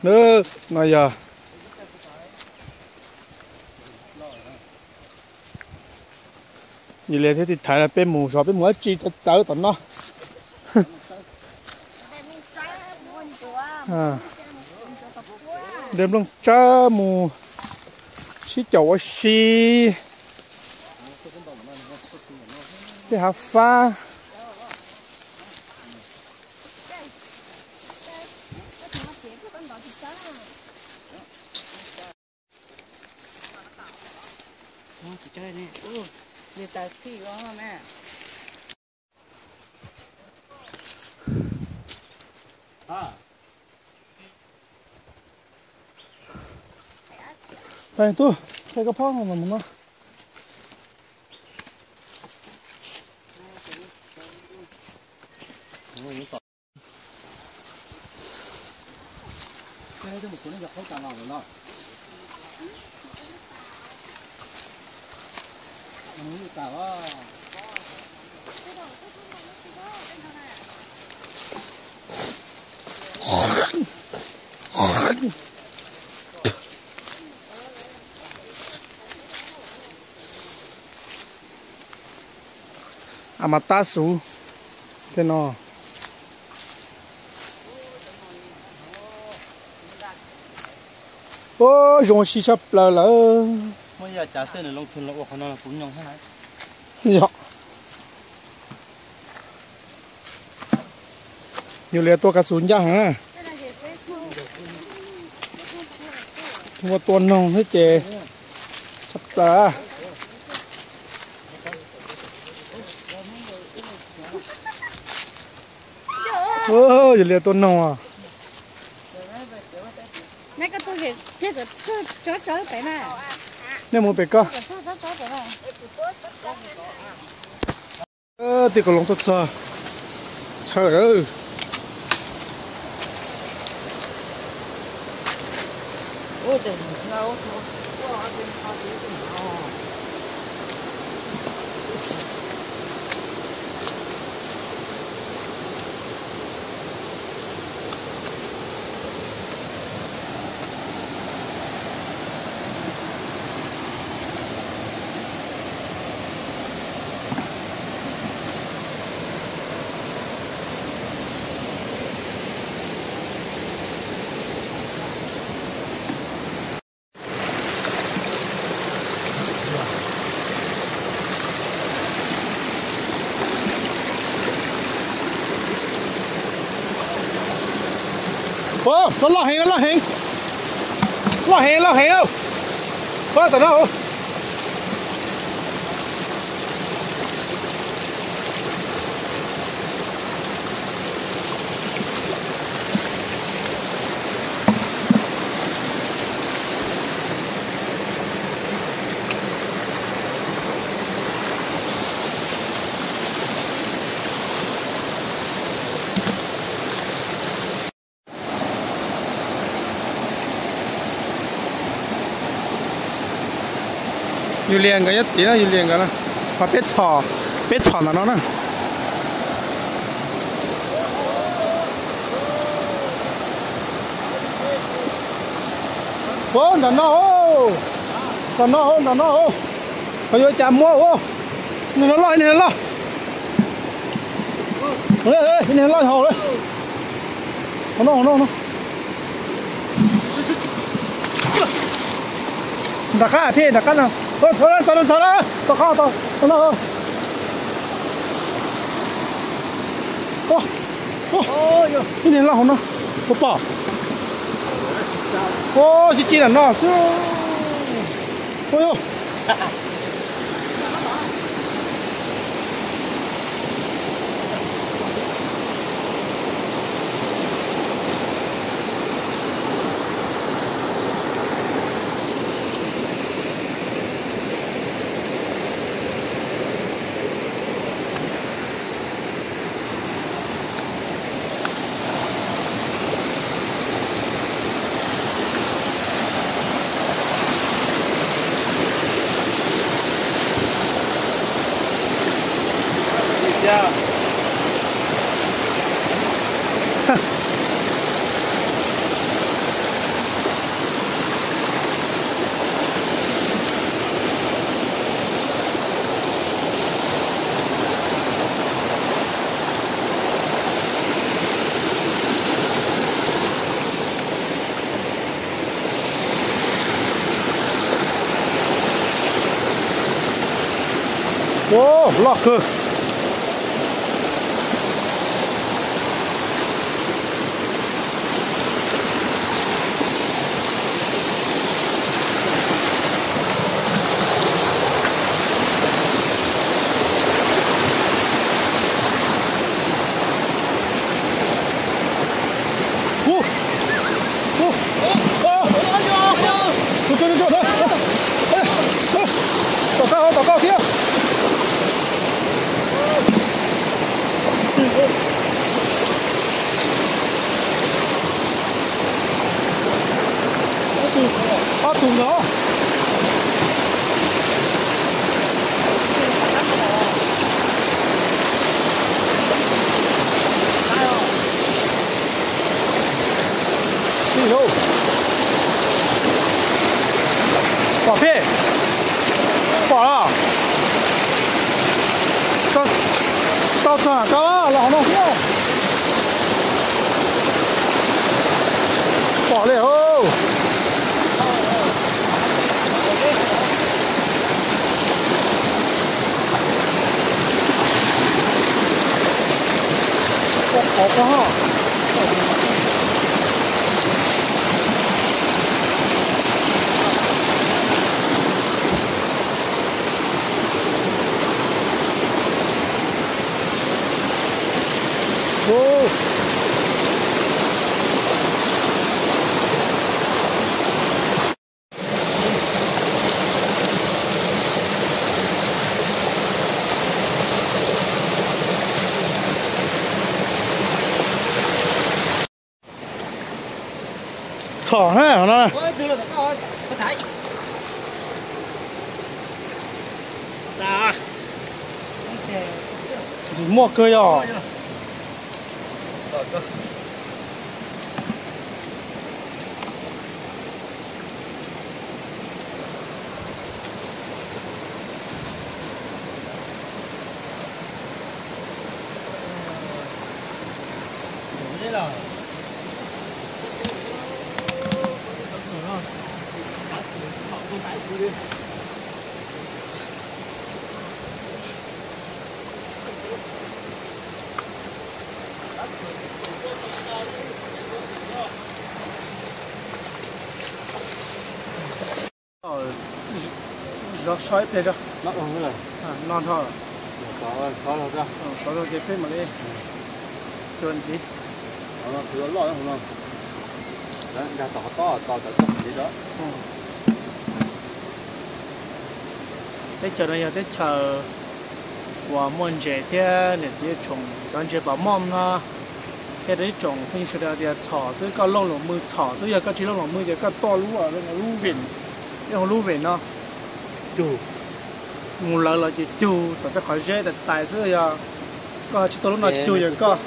Nws, no yog Yus Lias thiab tus thaiv no peb mus zov, peb mus ua tsi txawv txawv tom no. De nplooj tsawb mus sib caum ua si tej hav fab. Tub, thaij koj phob no mus no. A mas tab xus tej no. Ua zoo si tshaj plaws lawm. Muab yog cav xwb nws loo thwm los ua qhov no kuv nyoo thiab. Yog. Yus Lias tua kav xus ncaj heev na. Ua tua noog thiab ces tshaj plaws. Yus Lias tua noog. Nej mus pem ko. Tej kaus loos tuaj txog chaw lawm. Ua, no loj heev, no loj heev. Loj heev, loj heev. Ua, tom no. Yus Lias nkawd nyob tid na, Yus Lias nkawd na. Ho peb txhom, peb txhom ntawm no na. Ua, nram no, nram no, nram no. Qhov yuav cas muab ua. Niag no loj, niag no loj. Niag no loj hauv lawm. Hauv no, hauv no, hauv no. Nram qab, Phij, nram qab no. Tau, tau, tau, tau, tau qab, tau, tau no. Ib niag loj hauv no, puas pom? Ua, ci ci nram no xwb. Ua, Loj kawg. Tom koj, tom koj thiab. Ob tug ntawd. Pom thiab, pom los. Tau txog koj los hauv no thiab. Pom li os. Txhom na no. Ntxim muaj kawg yog. Zov so ib pliag tso. No dhau. Xov zog ces peb mam li xyuas ntxiv. Teb chaws no yog teb chaws uas muaj ntses thiab niam txiv tsoom cov ntses pom moj no. Thiab rau ib tsoom phooj ywg sawv daws tias txhom xwb, koj looj lus mws txhom xwb, yog koj tsis looj lus mws ces koj tuaj lub, lub vim, ib lub vim no cug, mus lawv los ces cug tom tej qhov zeb tais tais xwb, yog koj tsis tuaj lub no cug yog koj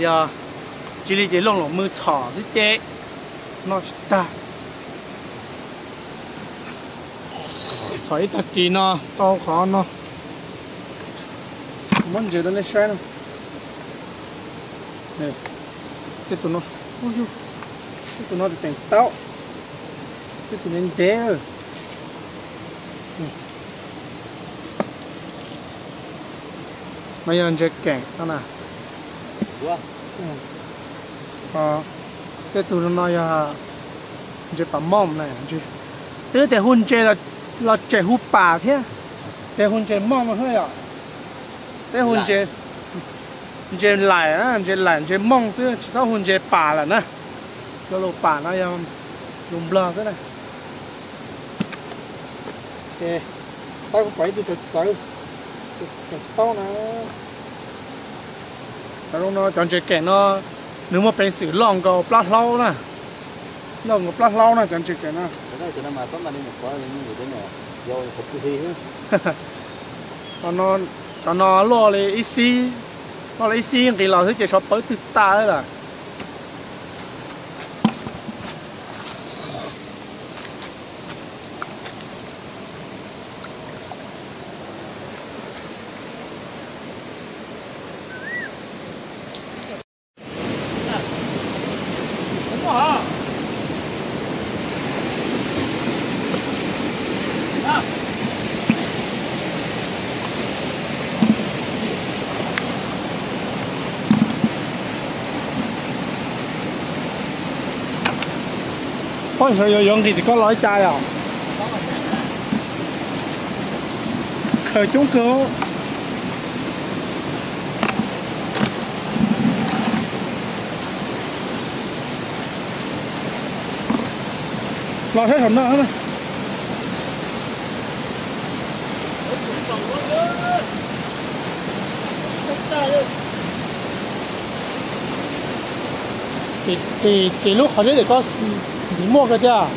yog tsis li ces looj lus mws txhom xwb ces noj tsis tag. Txhom ib tag kis no tau qhov no. Muab ntses rau nej saib no. Tej tus no, tej tus no teem taub, tej tus ntev ntev. No yog ntses keem no na. Tej tus no yog ntses pam mooj na. Twb tias hu ntses los tseem hu pam thiab, tias hu ntses mooj no xwb yom. Peb hu ntses laim, ntses laim ntses mooj xwb, tsis txhob hu ntses pam lawm na. Cov lus pam no yog lus Nplog xwb na. Ces tab kuv pom ib tug txawv txawv, tseem taub na. Cov no, cov ntses keem no nws muaj peev xwm loj nkaus plab hlaub na. Loj nkaus plab hlaub na cov ntses keem no. Cov no luaj li ib xib, luaj li ib xib nqis los xwb ces sov pawv twg tas lawm. Sawv yuav yuav nqis tim ko los ib cas yom? Khaws coob kawg. Los saib saum no. Ces lub qhov zeb tim ko ntxiv muaj kawg tiag.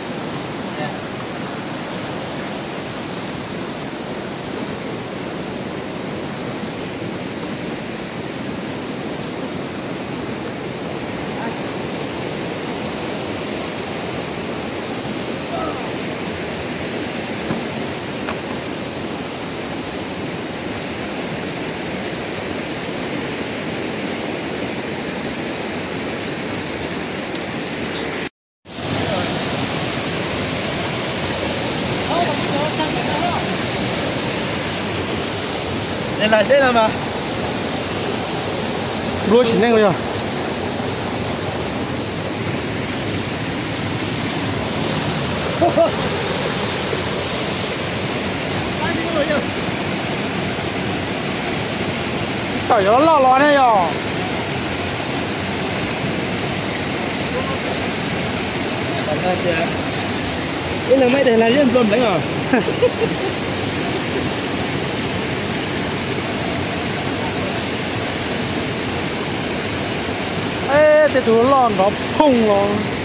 Lam seb no mas. Luaj sim neej yog. Tawm yuav loj los ne yog. Ib leeg maj ib daig lag zeb nplua npleev os. Tej tug loj nrov phooj los.